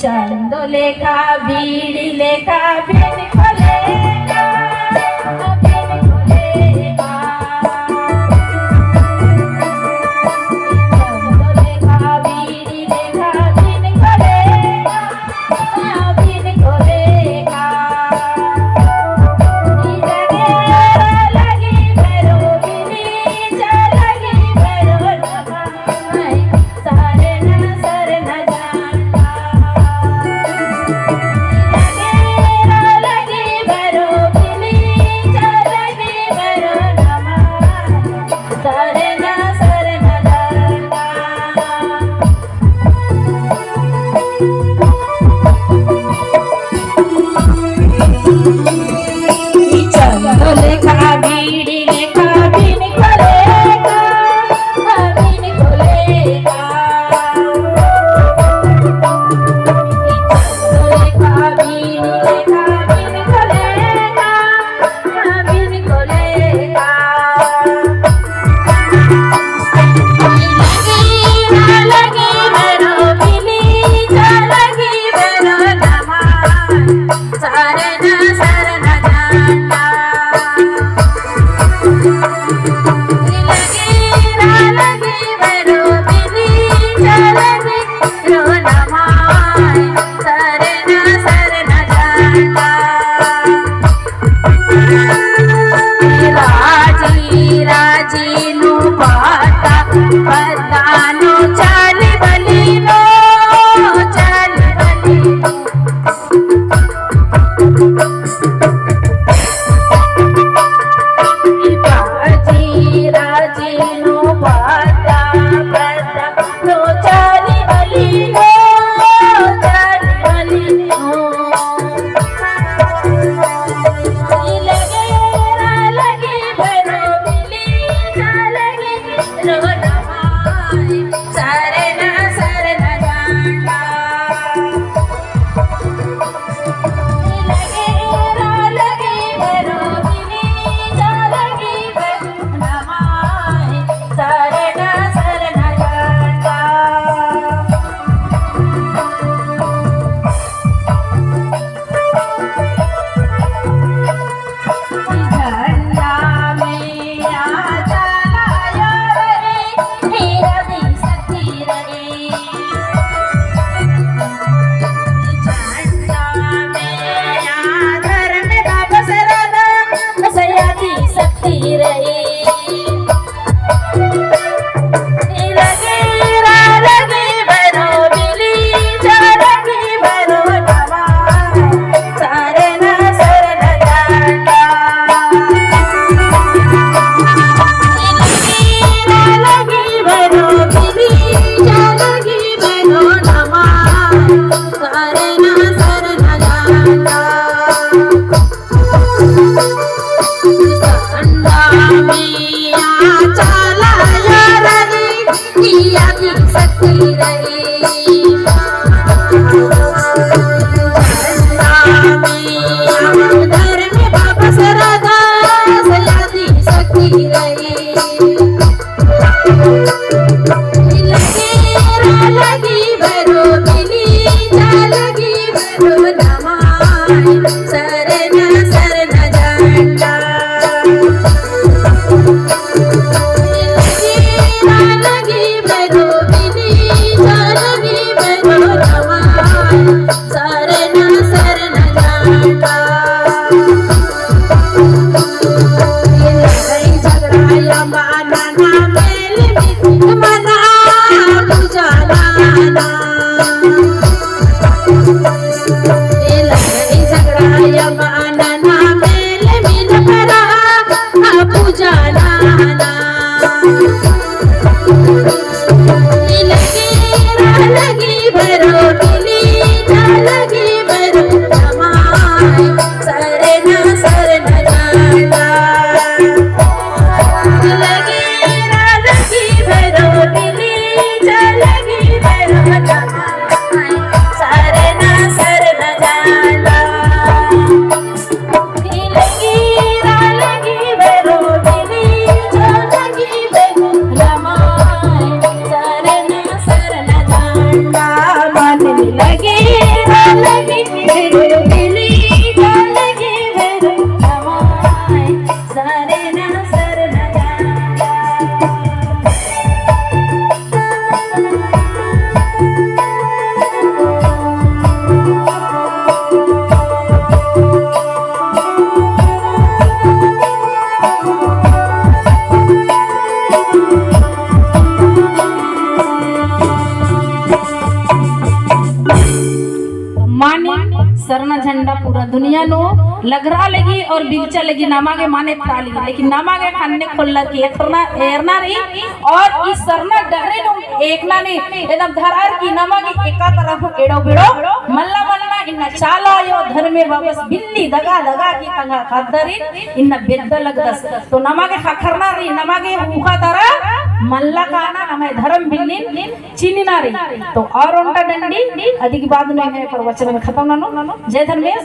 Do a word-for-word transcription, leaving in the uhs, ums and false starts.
चंदो लेखा बीड़ी लेखा बिन खोले का, बिन खोले का। चंदो लेखा बीड़ी लेखा बिन खोले का, बिन खोले का। ई जगे लगी भैरो बिनी, चा लगी भैरो नमा। मानिम सरना झंडा पूरा दुनिया नू लघरा लगी और बिल्चा लगी, नमा गे माने थरा लगी, लेकिन नमा गे ख़न्ने खोलर की एथरना एरना रई। और ई सरना डहरे नू एकना ने एकदम धरर की नमा गे एका तरह हूँ एड़ो बेड़ो मल्ला मल्ला। इन्ना चाला आयो धर्मे बाबस बिल्ली दगा दगा की तंगआ ख़द्दरिन इन्ना बेद्दा लगदस। तो नमा गे ख़क्खरना रई, नमा गे ऊख़ा तरा मल्ला काना, नम्है धर्म बिल्लिन चिन्हना रई। तो और ओन्टा डंडी अदिक बाद नू एंग्है प्रवचन खतम ननोन। जय धर्मेस।